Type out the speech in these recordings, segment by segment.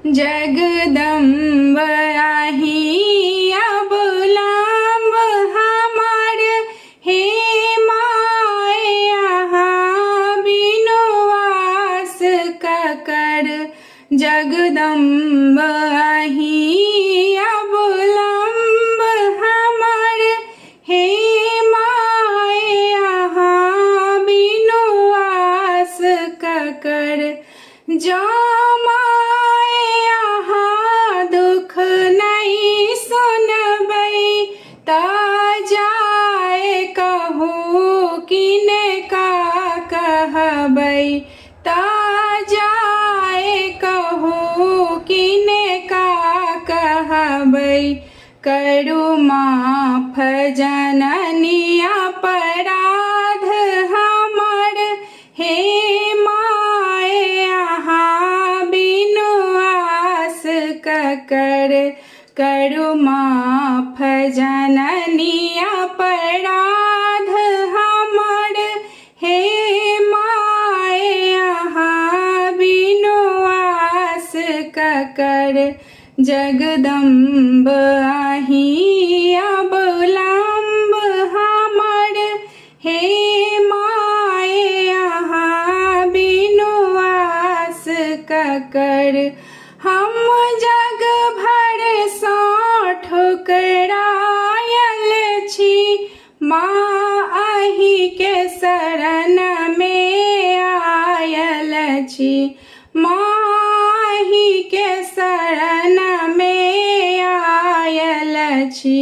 जगदम्ब अहीं अबलम्ब हमर, हे my अहाँ बिनु आस ककर। जगदम्ब अहीं अबलम्ब हमर, हे my अहाँ बिनु आस ककर। जँ my अहाँ दुख नहि सुनबै, तऽ जाय कहू किनका कहबै, तऽ जाय कहू किनका कहबै। करू माफ जननी अपराध हमर, हे my अहाँ बिनु आस ककर। करू माफ जननी अपराध हमर, हे my अहाँ बिनु आस ककर। जगदम्ब अहीं अबलम्ब हमर, हे my अहाँ बिनु आस ककर। हम जग भर सँ ठुकरायल छी, माँ अहीं के शरण मे आयल छी, माँ अहीं के शरण मे आयल छी।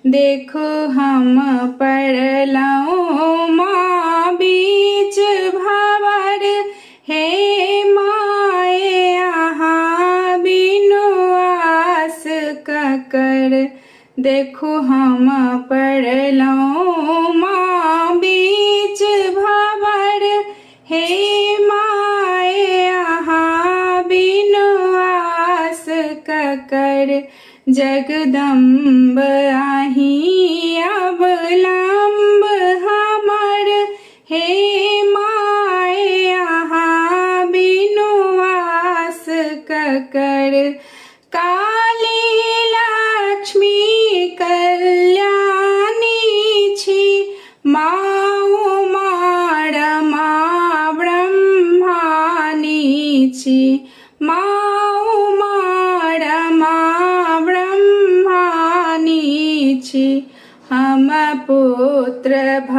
देखू हम पड़लहुँ माँ बीच भवर, हे my अहाँ बिनु आस ककर। देखू हम पड़लहुँ माँ बीच भवर, हे my अहाँ बिनु आस ककर। जगदम्ब अहीं अबलम्ब हमर, हे my अहाँ बिनु आस ककर। काली लक्ष्मी कल्याणी छी, माँ उमा रमा ब्रह्मानी छी, माँ उमा रमा ब्रह्मानी छी। हम पुत्र भ